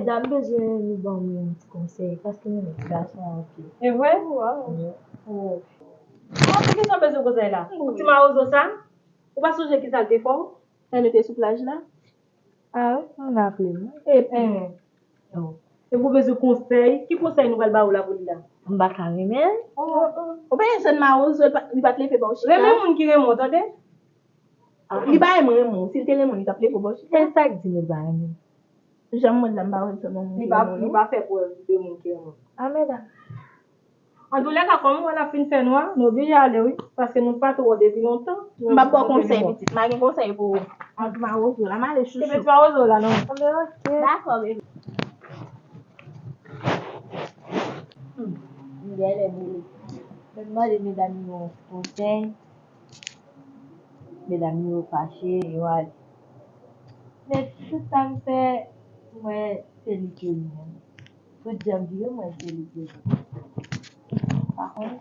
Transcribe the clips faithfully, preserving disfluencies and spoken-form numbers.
N ap bezwen nou ban mwen yon ti konsèy, paske mwen renmen ti gason anpil. E vre? Wi. Oh. Mwen, poukisa w bezwen konsèy la? Pou ti mawozo sa? Ou pa sonje kisa l te fè w? Lè nou te sou plaj la? Ah, wi, m raple m. E, eh. Oh. E pou bezwen konsèy, ki konsèy nou pral ba w la pou li la? M pa ka renmen l. Oh, oh, oh. Ou pa yon jèn mawozo, li pa, li pa t leve ba w chita. Renmen moun ki renmen w, tande? Ah. Li pa renmen w. Si l te renmen w, li t ap leve w ba w chita. E sa k di nou pa renmen? Jan m wè l la, m pa wè l fè ban moun ki renmen w, non. Li pa, li pa fè prèv de moun ki renmen w. Ah, men dakò. Antoulèka, kòm ou wè l ap fin fè nwa, nou oblije ale, wi, paske nou pa t wè w depi lontan. M p ap ba w konsèy, pitit. M pa gen konsèy pou ou. An ti mawozo la, m ale chouchou. Epi ti mawozo la, non. Anben, oke. Dakò, baby. Hmm, m genlè boule. Men m mande medam yo konsèy. Medam yo fache, yo ale. Men tout sa m fè, m wè se li ki menm. Tout jan m vire, m wè se li ki menm. Pa konnen,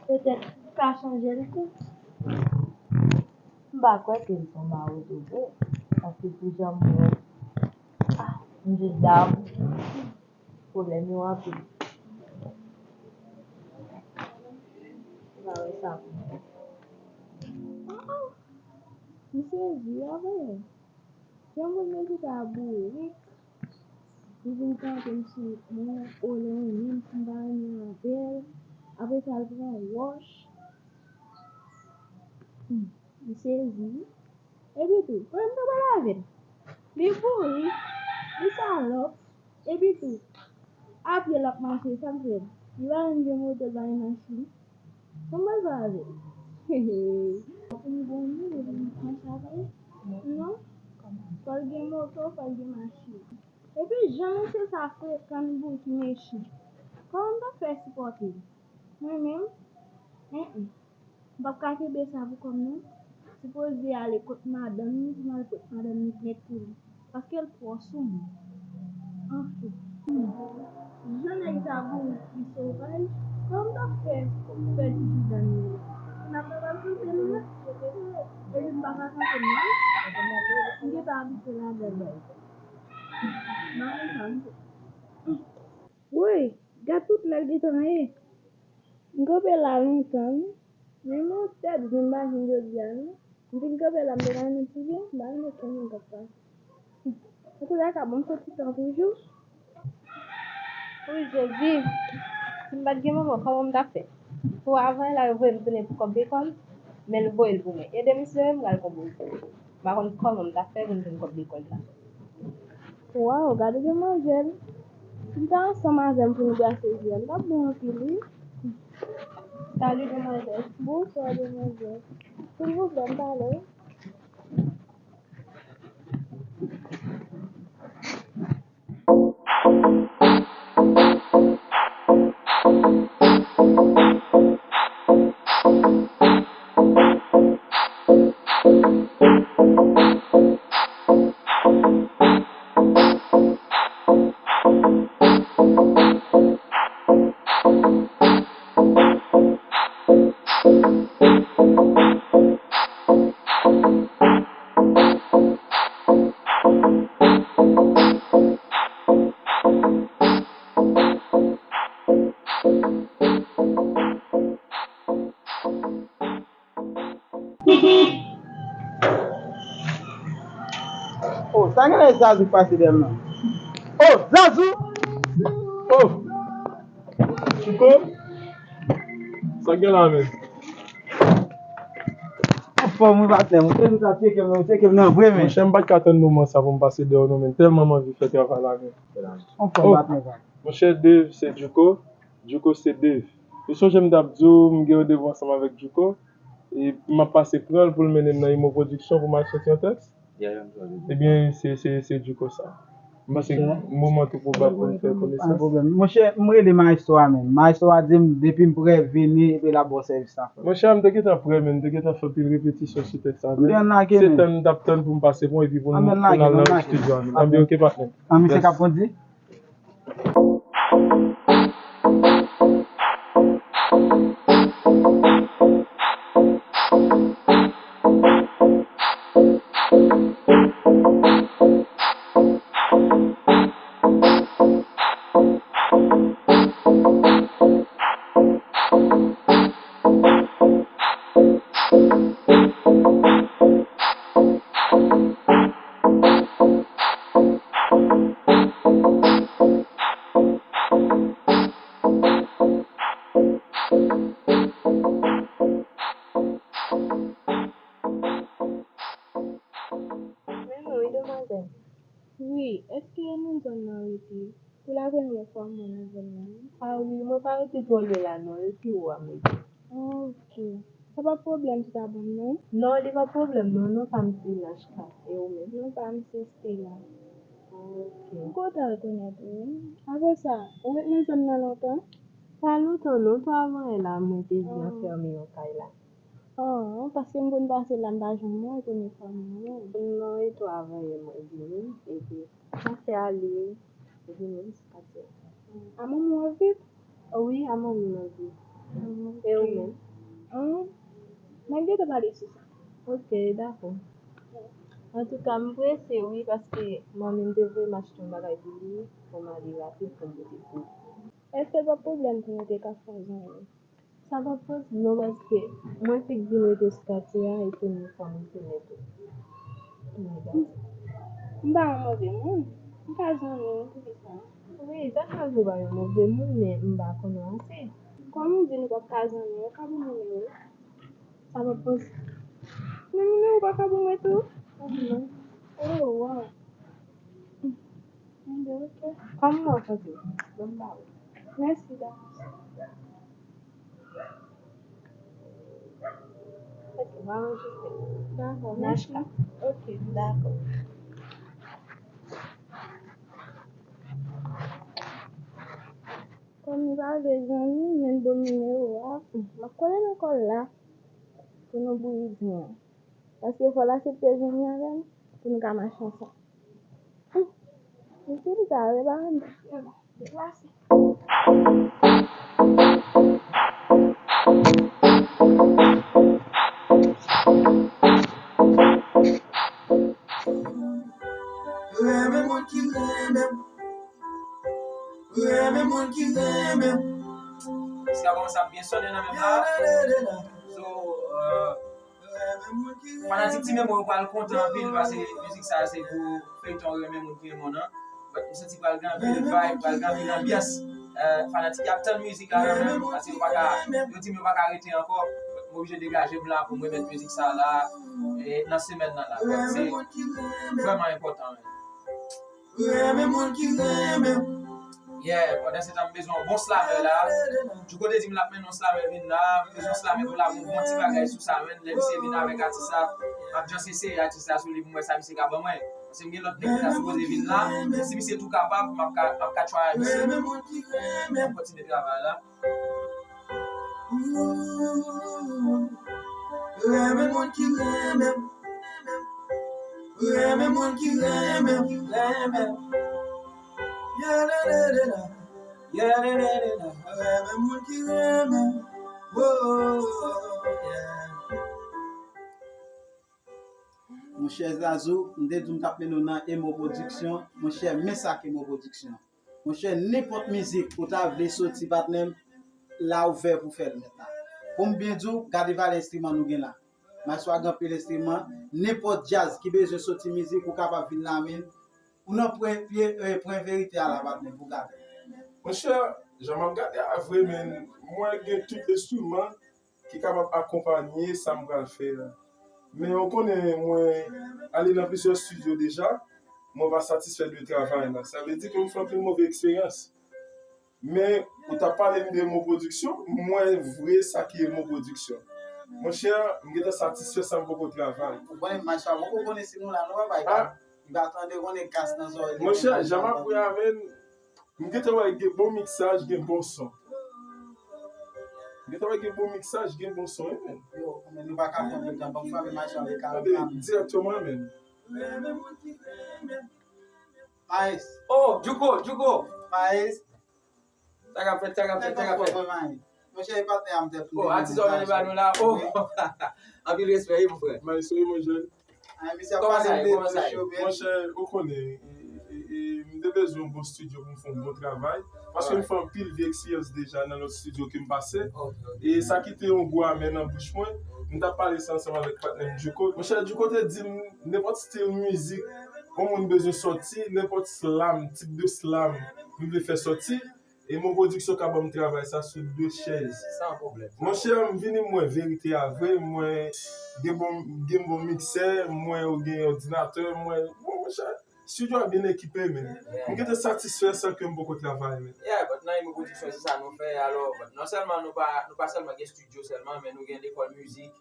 petèt m ka chanje l tou. M pa kwè ke l se yon mawozo vre, paske pou jan m wè, ah, m jis damou. Pwoblèm yo anpil. Ou pa wè sa pou mwen. Ah, ah. M sezi, a vre. Jan moun yo chita bourik. Li vin kanpe m sou mwen, olè yon moun, m pa renmen avè l. Apre sa, l pran wòch. Hmm, m sezi, wi. Epi tou, kote m ta pral avè l? Li bourik, li salòp. Epi tou, a pye l ap mache, sa l fè? Li pa menm gen moto, l pa gen machin. Kòman l pral avè l? Pou m gon moun, epi m mache avè l? Non. Fò l gen moto, fò l gen machin. Epi jan mesye sa frekan, li bourik, li mechan. Kòman m ta fè sipòte l? Mwen menm? En en. M p ap ka kenbe sa pou kò m non. Sipoze ale kot madanm li, pou m al kot madanm li plent pou li. Paske l twò sou mwen. Anfen. Jan nèg sa bourik, li sovaj, kòman m t ap fè pou m fè ti ti dan li? N ap pral kanpe l wi. Epi m pa ka kanpe l non. M gentan abitye ladan l. M pa konn sa m fè. Woy, gad tout lè l gentan ye. M kanpe la lontan wi. Men mwen tèt vin pa vin jodi a non. M vin kanpe la, m te ka renmen ti vye, m pa renmen kenn moun k ap pase. Antoulèka, bon, m soti tan toujou. Wi, Jezi. Si m pa t gen manman, kòman m t ap fè? Pou avan la, yo voye m tounen pou kòb lekòl, men l voye l pou mwen. Ede m, silvouplè, m pral konpoze. M pa konn kòman m t ap fè pou m jwenn kòb lekòl la. Waw, gade demwazèl. Si l ta ansanm avè m pou nou brase vi a, l t ap bon anpil, wi. Salut, demwazèl. Bonswa, demwazèl. Silvouplè, m pale w. Oh, sa genlè Zazou k pase dèyè m nan. Oh, Zazou! Oh! Chouko? Sa k gen la menm? Anfòm wi patnè m. Ou te di w t ap tcheke m, ou tcheke m nan vre men. Monchè, m pa t ka tann moman sa pou m pase dèyè w non, men tèlman m anvi fè travay la men. Anfòm patnè sa. Monchè, Dave, se Djouko. Djouko se Dave. Ou sonje m t ap di w m gen randevou ansanm avèk Djouko? E m ap pase pran l pou l mennen m nan Imo Production pou m al soti yon tèks? Ebyen, se, se, se Djouko sa. M panse moman twò pwobab pou n fè konesans. Pa pwoblèm. Monchè, m rele maestro a menm. Maestro a di m depi m prè vini epi l ap ba w sèvis la. Monchè, m te gentan prè, men m te gentan fè anpil repetisyon sou tèks la. Se tan m t ap tann pou m pase pran epi pou n, pou n al nan estidyo a menm. Anben, oke, patnè. An, misye k ap kondi? Wi, èske nan zòn nan rete? Pou la premyè fwa mwen nan zòn nan. A wi, mwen pa rete twò lwen la non, e pi wo a m rete. Ok. Sa pa pwoblèm, se ta bon non? Non, li pa pwoblèm non, non pa m se Lachka. E ou menm? Non pa m se Stella. Ok. M kontan rekonèt ou wi. Apre sa, ou ret nan zòn nan lontan? Pa lontan non, twa avan yè la mwen te vin anfèmen yon kay la. Oh, paske m konn pase la, m pa janm wè w, premye fwa m wè w. Non, e twa avan yè mwen vini, epi m ap fè ale vini, se pa di. A manman w ap viv? Wi, a manman m ap viv. E ou menm? An, mwen gentan pale sou sa. Ok, dakò. Antouka, m prese wi, paske manmi m te voye m achte yon bagay pou li, pou m ale rapid pou m pote pou li. Èske l p ap pwoblèm pou nou te ka fè yon zanmi? Sa pa posib non, paske mwen fèk vin rete sou katye a epi m fanmi se nèt wi. M pa yon move moun. M ka zanmi w, poukisa? Wi, sa ka vle w pa yon move moun, men m pa konnen w ase. Kòm ou di nou p ap ka zanmi, ou ka ban m nimewo w? Sa pa posib. Men nimewo w pa ka ban mwen tou? Non. Oh, wow. Enben, ok. Kòman w ap fè? Ban m ba ou. Mèsi, dakò. Ok, m a anrejistre. Dakò, mèsi. Ok. Dakò. Kòm li pa vle zanmi, men l ban m nimewo a, m ap kole nan kò l la pou nou bouyi di an. Paske fò l aksepte zanmi avè m pou nou ka mache ansanm. Hum, li fin tare ba m deplase. Renmen moun ki renmen m. Renmen moun ki renmen m. Sa kòmanse ap byen sonnen nan menm la. So, euh, fanatik Ti Memo yo pral kontan anpil, paske mizik sa se pou feyton Renmen moun ki renmen w nan. But m santi pral gen anpil vibe, pral gen anpil anbyans. Euh, fanatik yo ap tann mizik la kanmenm, paske yo pa ka, yo di m yo pa ka rete ankò. But m oblije degaje m la pou m remèt mizik sa la, e, nan semèn nan la. But se vrèman enpòtan, men. Renmen moun ki renmen m. Yeah, pandan se tan m bezwen yon bon slamè la. Djouko te di m l ap mennen yon slamè vin la. M bezwen yon slamè pou l ap yon bon ti bagay sou sa, men. Lè misye vin avèk atis la, m ap just eseye atis la sou li pou m wè sa misye ka ban mwen. Paske m gen lòt nèg ki ta sipoze vin la. Si misye tou kapab, m ap ka, m ap ka try misye. M ap kontinye travay la. Ooh, renmen moun ki renmen m. Renmen moun ki renmen m. Renmen m. Yeah, da, da, da, da. Yeah, da, da, da, da. Renmen moun ki renmen m. Oh, yeah. Monchè Zazou, m te di w m t ap mennen w nan Emo Production. Monchè, men sa k Emo Production. Monchè, nenpòt mizik ou ta vle soti, patnè m, la ouvè pou fè l mentnan. Pou m byen di w, gade valè enstriman nou gen la. Maestro a gen anpil enstriman. Nenpòt djaz ki bezwen soti mizik, ou kapab vin la, men. Ou nan pwen pye, eh, pwen verite a la, patnè, pou gade. Monchè, jan m ap gade a vre, men, mwen gen tout enstriman ki kapab akonpanye sa m pral fè a. Men ou konnen mwen ale nan plizyè estidyo deja, mwen pa satisfè de travay la. Sa vle di ke m fè anpil move eksperyans. Men ou t ap pale m de Emo Production, m wè vre sa ki Emo Production. Monchè, m gentan satisfè sa m poko travay. Ou konnen, Maestro a poko konnen si nou la, nou pa bay. Ah, li pa tande, konnen kas nan zòrèy li. Monchè, jan m ap wè a, men, m gentan wè gen bon miksaj, gen bon son. M gentan wè gen bon miksaj, gen bon son, wi, men. Yo, men nou pa ka fè anpil tan, ban m frape machin avèk karann. Tande, dirèkteman, men. Maes. Oh, Djouko, Djouko. Maes. Sa k ap fèt, sa k ap fèt, sa k ap fèt. Monchè, e patnè a m tèt. Oh, atis ou mennen ba nou la. Oh. Anpil respè, wi, mon frè. Maes, wi, mon jèn. Ay, misye ap pale m de bouch yo, men. Monchè, ou konnen, e, e, e, m te bezwen yon bon estidyo pou m fè yon bon travay. Paske m fè anpil vye eksperyans deja nan lòt estidyo ke m pase. E sa kite yon gou amè nan bouch mwen. M t ap pale sa ansanm avèk patnè m Djouko. Monchè, Djouko te di m nenpòt stil mizik yon moun bezwen sòti, nenpòt slam, tip de slam m vle fè sòti. Emo Production ka ban m travay sa sou de chèz. San pwoblèm. Monchè, m vini, m wè verite a vre, m wè gen bon, gen bon miksè, m wè yo gen òdinatè, m wè, bon, monchè, Studio a byen ekipe, men. M gentan satisfè san ke m poko travay, men. Yeah, but nan Imo Production, se sa nou fè. Alò, but non sèlman nou pa, nou pa sèlman gen studio sèlman, men nou gen lekòl mizik,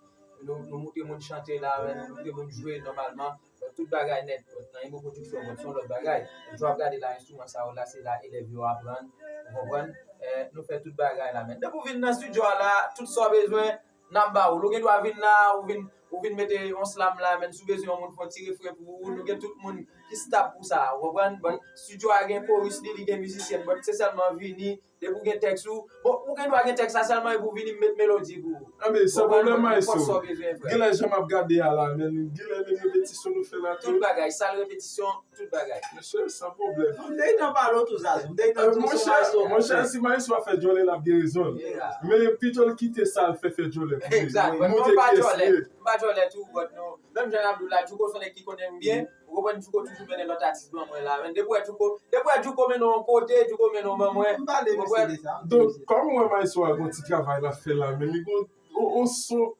nou, nou moute moun chante la, men nou moute moun jwe nòmalman. But tout bagay nèt, but nan Imo Production, but se yon lòt bagay. Jan w ap gade la, enstriman sa yo la, se la elèv yo aprann, ou konprann? Eh, nou fè tout bagay la, men. Depi w vin nan studio a la, tout sa w bezwen, n ap ba ou l. Ou gen dwa vin la, ou vin, ou vin mete yon slam la, men si w bezwen yon moun fè yon ti refren pou ou, nou gen tout moun ki stap pou sa, ou konprann? But studio a gen koris li, li gen mizisyen, but se sèlman vini, depi w gen tèks ou, bon, ou gen dwa gen tèks la sèlman epi w vini m met melodi pou ou. Anben, san pwoblèm, maestro. Genlè jan m ap gade a la, men genlè menm repetisyon nou fè la tou. Tout bagay, sal repetisyon, tout bagay. Mesye, san pwoblèm. M te gentan pale w tou, Zazou. M te gentan di w se yon maestro. Monchè, si maestro a fè djòlè, l ap gen rezon l. Men pito l kite sa l fè fè djòlè pou li. Montre kiyès li ye. M pa djòlè tou, but nou, menm jan n ap di w la, Djouko se yon nèg ki konnen m byen. Ou konprann, Djouko toujou mennen lòt atis ban mwen la, men depi w wè Djouko, depi w wè Djouko mennen w yon kote, Djouko mennen w ban mwen. M pale mesye de sa. Donk, kòm ou wè maestro a gon ti travay l ap fè la, men li gon on, on son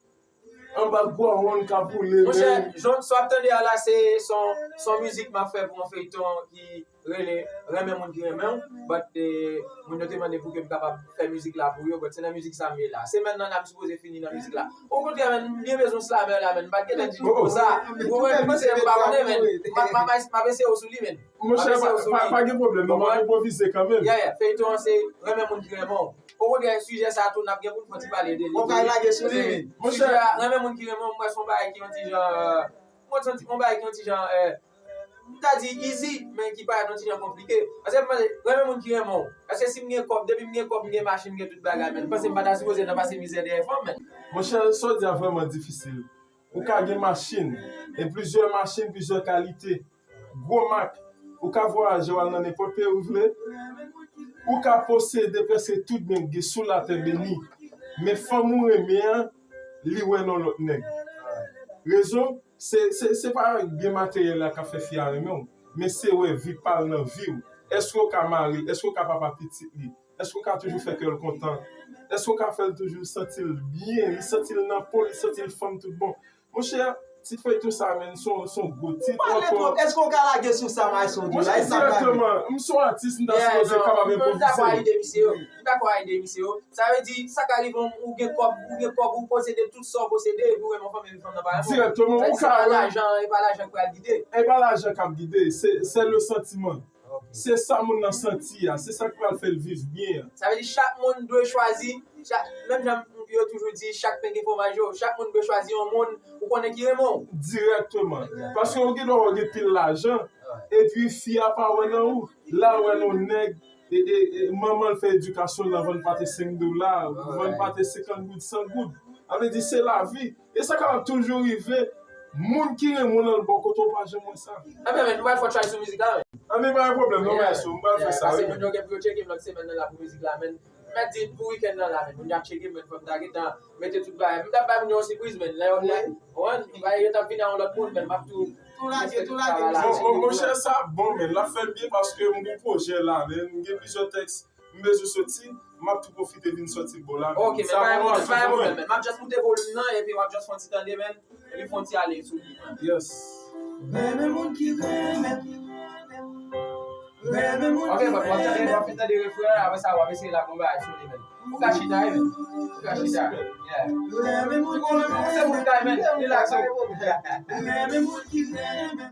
anba gwawonn k ap woule, men. Monchè, jan sa w ap tande a la, se, se yon, se yon mizik m ap fè pou yon feyton ki rele Renmen moun ki renmen w, but eh, moun yo te mande pou ke m kapab fè mizik la pou yo, but se nan mizik sa m ye la. Semèn nan, n ap sipoze fini nan mizik la. Okontrè, men, m byen bezwen slamè la, men, m pa t gentan di nou konsa. Ou konprann, m panse m pa konnen, men, m ap, m ap, m ap eseye w sou li, men. Monchè, pa, pa, pa gen pwoblèm, non, m ap enpwovize kanmenm. Yeah, yeah, feyton an se renmen moun ki renmen w. Okontrè, sijè sa tou, n ap gen pou n fè yon ti pale de li. Ou kay lage sou li, men. Monchè, sijè a, renmen moun ki renmen w, m wè se yon bagay ki yon ti jan, euh, mwen santi yon bagay ki yon ti jan, euh, m ta di easy, men ki parèt yon ti jan konplike. Paske m panse, renmen moun ki renmen w. Paske si m gen kòb, depi m gen kòb, m gen machin, m gen tout bagay, men. M panse m pa ta sipoze nan pase mizè dèyè fanm, men. Monchè, sa w di a vrèman difisil. Ou ka gen machin, e plizyè machin, plizyè kalite. Gwo mak, ou ka vwayaje w al nan nenpòt peyi ou vle. Ou ka posede prèske tout byen k gen sou latè beni. Men fanm ou renmen an, li wè nan lòt nèg. Rezon, se, se, se pa byen materyèl la k ap fè fi a renmen w, men se wè vi pa l nan vi w. Èske w ka mari l? Èske w ka papa pitit li? Èske w ka toujou fè kè l kontan? Èske w ka fè l toujou santi l byen, li santi l nan po l, li santi l fanm tout bon? Monchè, tit feyton sa, menn, se yon, se yon gwo tit. Ou pale twòp. Èske w ka lage sou sa, Maestro Dula? Monchè, direkteman, m se yon atis, m ta sipoze kapab enpwovize. M dakò a ide misye yo. M dakò a ide misye yo. Sa vle di, sa ka rive w, ou gen kòb, ou gen kòb, ou posede tout sa w posede, epi ou renmen yon fanm, epi fanm nan pa renmen w. Direkteman, ou ka wè. Sa vle di, se pa lajan, e pa lajan k pral gide. E pa lajan k ap gide, se, se le sentiment. Se sa moun nan santi a, se sa k pral fè l viv byen an. Sa vle di chak moun dwe chwazi, chak, menm jan yo toujou di, chak pen gen fwomaj yo, chak moun dwe chwazi yon moun ou konnen ki renmen w. Dirèkteman. Paske ou gen dwa wè w gen pil lajan, epi fi a pa wè nan ou. La l wè nan yon nèg, e, e, e, manman l fè edikasyon l nan vann pate senk dola, vann pate senkant goud, san goud. Sa vle di se lavi. E sa kapab toujou rive, moun ki renmen w nan bò kote w pa janm wè sa. Anben, men, nou pral fè yon try sou mizik la, men. Anben, pa gen pwoblèm, non, maestro, m pral fè sa, wi, men. Paske moun yo gen pou yo tcheke m lòt semèn nan la pou mizik la, men. M mèt di pou wikenn nan la, men. Moun yo ap tcheke m, men, fò m ta gentan mete tout bagay. M t ap bay moun yo yon sipriz, men. Lè yo, lè, konprann, bagay yo t ap vini a yon lòt moun, men. M ap tou, tou lage, tou lage, misye. Monchè, sa ap bon, men. L ap fè l byen paske m gen pwojè la, men. M gen plizyè tèks. M bezwen soti, m ap tou pwofite vin sòti bò la. Ok, men pa gen pwoblèm, pa gen pwoblèm, men. M ap just moute volim nan, epi w ap just fè yon ti tande, men. Epi fè yon ti ale sou li, men. Yes. Renmen moun ki renmen. Renmen moun ki renmen. Ok, but w ap tande, w ap fin tande refren an, apre sa, w ap eseye lage yon bagay sou li, men. Ou ka chita, wi, men. Ou ka chita. Yeah. Renmen moun ki renmen. Ou se moun kay, men. Relax, wi. Renmen moun ki renmen.